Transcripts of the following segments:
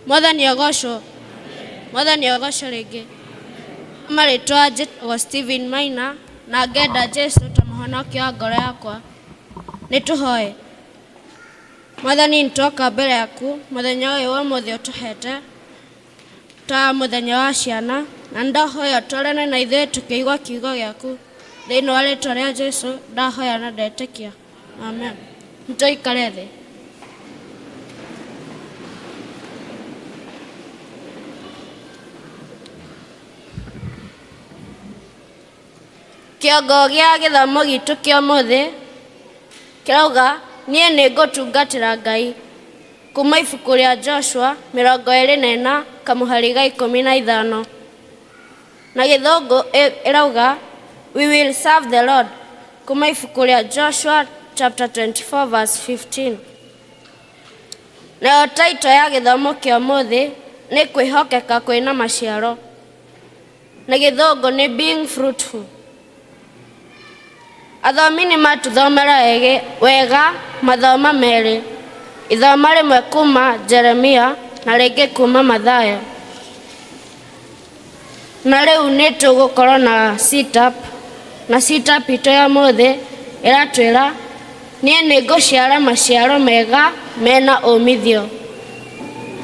Mwathani agocwo. Mwathani agocwo rĩngĩ. Marĩtwa njĩtagwo Stephen Maina na ngenda Jesu ta mũhonokia wa ngoro yakwa. Nĩ tũhoe. Mwathani nĩ twoka mbere yaku mũthenya ũyũ wa ũmũthĩ ũtũhete ta mũthenya wa ciana na nĩ ndahoya ũtwarane na ithuĩ tũkĩigua kiugo gĩaku. Thĩinĩ wa rĩtwa rĩa Jesu ndahoya na ndetĩkia. Amen. Nĩ tũikare thĩ. Kĩongo gĩa gĩthomo gitũ kĩa ũmũthĩ kĩrauga niĩ nĩ ngũtungatĩra Ngai. Kuma ibuku rĩa Joshua 24 kamũhari ga 15. Na gĩthũngũ ĩrauga we will serve the Lord. Kuma ibuku rĩa Joshua chapter 24 verse 15. Nayo taito ya gĩthomo kĩa ũmũthĩ nĩ kwĩhokeka kwĩna maciaro. Na gĩthũngũ nĩ being fruitful. Athomi nĩ matuthomera wega mathoma merĩ, ithoma rĩmwe kuma Jeremia na rĩngĩ kuma Mathayo. Na rĩu nĩ tũgũkorwo na sit up, na sit up itũ ya ũmũthĩ ĩratwĩra niĩ nĩ ngũciara maciaro mega mena umithio.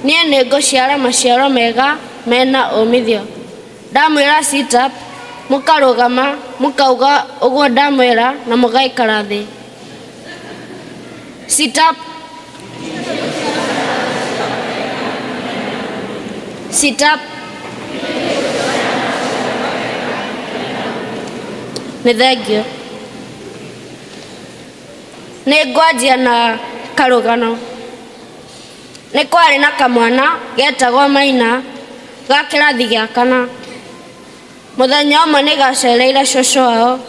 Niĩ nĩ ngũciara maciaro mega mena umithio. Ndamwĩra sit up, mũkarũgama, mũkauga ũguo ndamwĩra na mũgaikara thĩ. Sit up. Sit up. Nĩ thengiũ. Nĩ ngwanjia na karũgano. Nĩ kwarĩ na kamwana getagwo Maina ga kĩrathi gĩa kana. Mũthenya ũmwe nĩ gacereire cũcũ wao,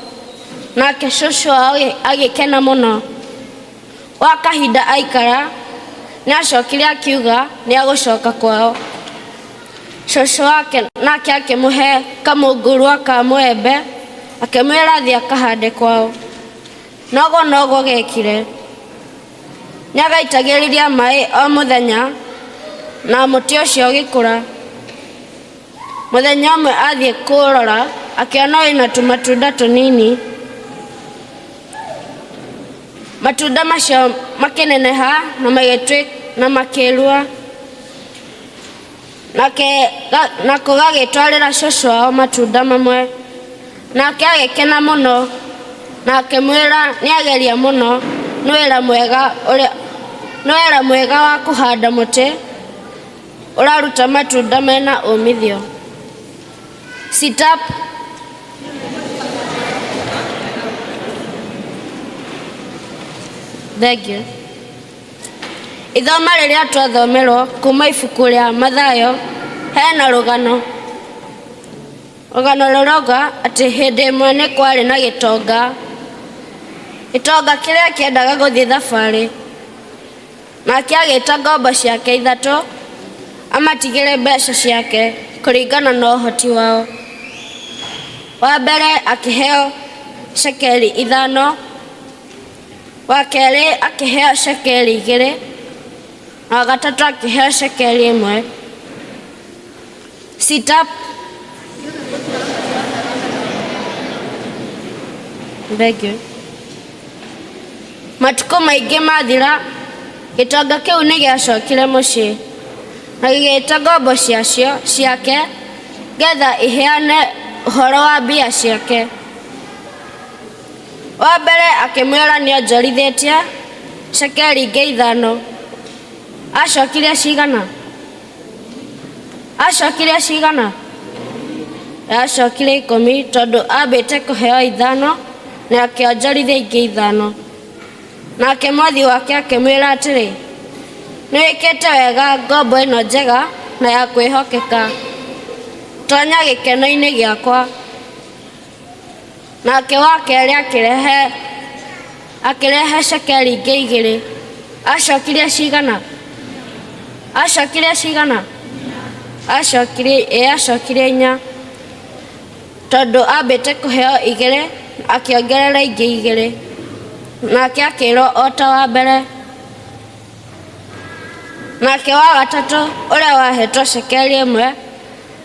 nake cũcũ wao agĩkena mũno. Gwa kahinda aikara, nĩ acokire akiuga nĩ agũcoka kwao. Cũcũ wake nake akĩmũhe kamũngũrwa ka mũembe, akĩmwĩra athiĩ akahande kwao. Noguo noguo gekire. Nĩ agaitagĩrĩria maĩ o mũthenya na mũtĩ ũcio ũgĩkũra. Mũthenya ũmwe athiĩ kũrora akĩona wĩna tũmatunda tũnini. Matunda macio makĩneneha na na makĩrua. Nake nako gagĩtwarĩra cũcũ wao matunda mamwe. Nake agĩkena mũno na akĩmwĩra nĩ ageria mũno nĩ wĩra mwega ũrĩa nĩ wĩra mwega wa kũhanda mũtĩ ũraruta matunda mena umithio. Sit up. Thank you. Ithoma rĩrĩa twathomerwo kuma ibuku rĩa Mathayo hena rũgano. Rũgano rũrauga atĩ hĩndĩ ĩmwe nĩ kwarĩ na gĩtonga, gĩtonga kĩrĩa kĩendaga gũthiĩ thabarĩ. Nake agĩta ngombo ciake ithatũ amatigĩre mbeca ciake kũringana na ũhoti wao. Wa mbere akĩheo cekeri 5, wa kerĩ akĩheo cekeri 2, na wa gatatũ akĩheo cekeri 1. Sit up. Thank you. Matukũ maingĩ mathira, gĩtonga kĩu nĩ gĩacokire mũciĩ na gĩgĩta ngombo ciacio ciake getha iheane ũhoro wa mbia ciake. Wa mbere akĩmwĩra nĩ onjorithĩtie cekeri ingĩ 5. Acokirie cigana? Acokirie cigana? Acokirie 10 tondũ ambĩte kũheo 5 na akĩonjorithia ingĩ 5. Nake mwathi wake akĩmwĩra atĩrĩ, nĩ wĩkĩte wega ngombo ĩno njega na ya kwĩhokeka. Tonya gĩkeno-inĩ gĩakwa. Nake wa kerĩ akĩrehe akĩrehe cekeri ingĩ 2. Acokirie cigana? Acokirie cigana? Acokirie ĩ acokirie 4 tondũ ambĩte kũheo 2 akĩongerera ingĩ 2. Nake akĩrwo o ta wa mbere. Nake wa gatatũ ũrĩa wahetwo cekeri ĩmwe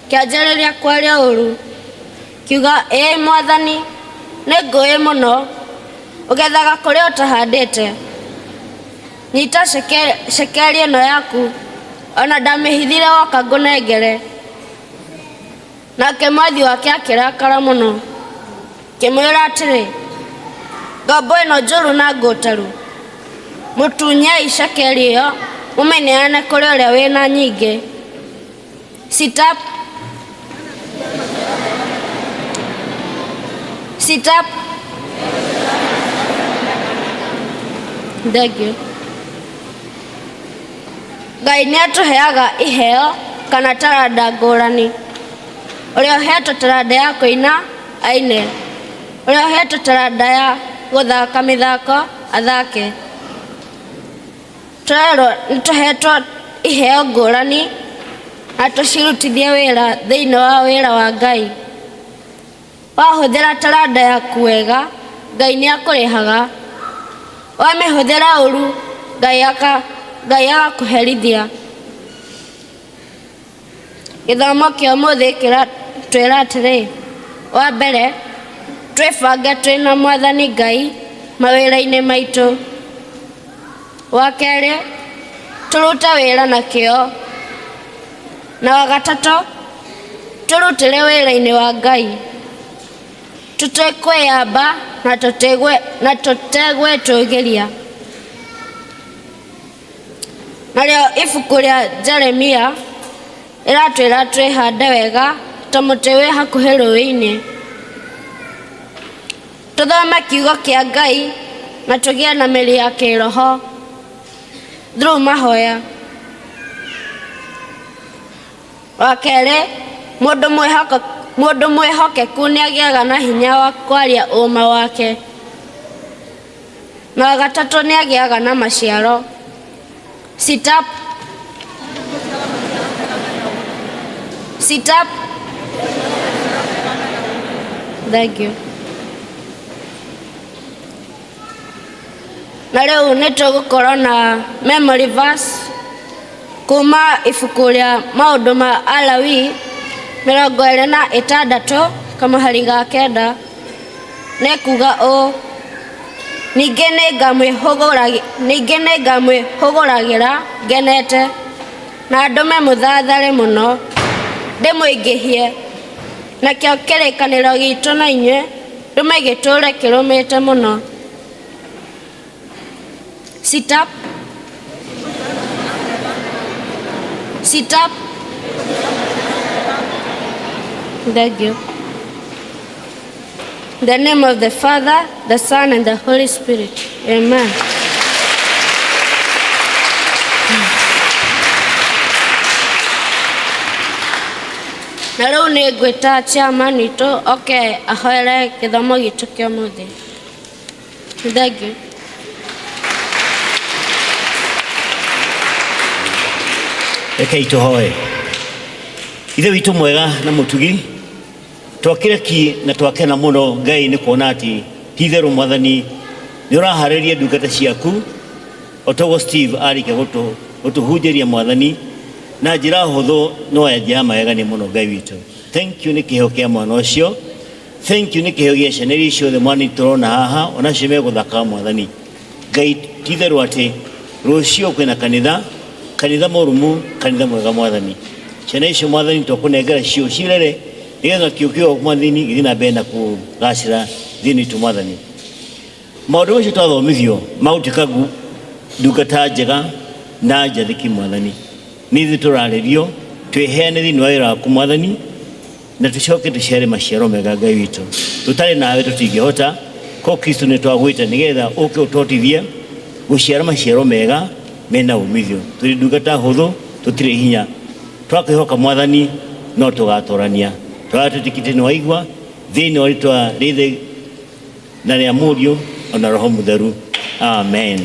kĩanjĩrĩria kwaria ũũru, kiuga, 'Ĩĩ mwathani, nĩ ngũĩ mũno, ũgethaga kũrĩa ũtahandĩte. Nyita cekeri ĩno yaku, o na ndamĩhithire woka ngũnengere.' Nake mwathi wake akĩrakara mũno, akĩmwĩra atĩrĩ, 'Ngombo ĩno njũru na ngũtaru, mũtunyei cekeri ĩyo mũmĩneane kũrĩ ũrĩa wĩna nyingĩ.' Sit up. Sit up. Thank you. Ngai nĩ atũheaga iheo kana taranda ngũrani. Ũrĩa ũhetwo taranda ya kũina aine, ũrĩa ũhetwo taranda ya gũthaka mĩthako athake. Tũrerwo nĩ tũhetwo iheo ngũrani na tũcirutithie wĩra thĩinĩ wa wĩra wa Ngai. Wahũthĩra taranda yaku wega, Ngai nĩ akũrĩhaga. Wamĩhũthĩra ũru, Ngai Ngai agakũherithia. Gĩthomo kĩa ũmũthĩ kĩratwĩra atĩrĩ, wa mbere, twĩbange twĩna mwathani Ngai mawĩra-inĩ maitũ. Wa kerĩ, tũrute wĩra na kĩo. Na wa gatatũ, tũrutĩre wĩra-inĩ wa Ngai. Tũtekwĩyamba na tũtegwĩtũgĩria. Narĩo ibuku rĩa Jeremia rĩratwĩra twĩhande wega ta mũtĩ wĩ hakuhĩ rũĩ-inĩ. Tũthome kiugo kĩa Ngai na tũgĩe na mĩri ya kĩroho through mahoya. Wa kerĩ, mũndũ mwĩhokeku nĩ agĩaga na hinya wa kwaria ũma wake. Na wa gatatũ nĩ agĩaga na maciaro. Sit up. Sit up. Thank you. Na rĩu nĩ tũgũkorwo na memory verse kuma ibuku rĩa maũndũ ma Alawii 26 kamũhari ga 9 nĩ kuga ũũ, ningĩ nĩngamwĩhũgũragĩra ngenete, na ndũme mũthathare mũno, ndĩmũingĩhie, nakĩo kĩrĩkanĩro gitũ na inyuĩ ndũme gĩtũũre kĩrũmĩte mũno. Sit up. Sit up. Thank you. In the name of the Father, the Son, and the Holy Spirit. Amen. Na rĩu nĩ ngwĩta chairman witũ oke ahoere gĩthomo gitũ kĩa ũmũthĩ. Thank you. Rekei tũhoe. Ithe witũ mwega na mũtugi, twakĩra ki na twakena mũno Ngai nĩ kuona atĩ ti itherũ Mwathani nĩ ũraharĩria ndungata ciaku o toguo Steve arĩkia gũtũhunjĩria Mwathani na njĩra hũthũ no ya njĩra ya magegania mũno Ngai witũ. Thank you nĩ kĩheo kĩa mwana ũcio. Thank you nĩ kĩheo gĩa ciana iria ciothe Mwathani tũrona haha onacio megũthaka Mwathani. Ngai ti itherũ atĩ rũciũ kwĩna kanitha, kanitha mũrũmu, kanitha mwega Mwathani. Ciana icio Mwathani twakũnengera cio cirere nĩgetha kĩo kĩo Mwathani gĩthiĩ na mbere na kũgacĩra thĩinĩ witũ Mwathani. Maũndũ macio twathomithio magũtuĩka ndungata njega na njathĩki Mwathani. Nĩ ithuĩ tũrarĩrio twĩheane thĩinĩ wa wĩra waku Mwathani na tũcoke tũciare maciaro mega Ngai witũ. Tũtarĩ nawe tũtingĩhota, ko Kristo nĩ twagwĩta nĩgetha ũke ũtũhotithie gũciara maciaro mega mena umithio. Tũrĩ ndungata hũthũ, tũtirĩ hinya. Twakwĩhoka Mwathani no tũgatorania. Twaga twĩtĩkĩtie nĩ waigua thĩinĩ wa rĩtwa rĩa Ithe na rĩa Mũriũ ona Roho Mũtheru. Amen.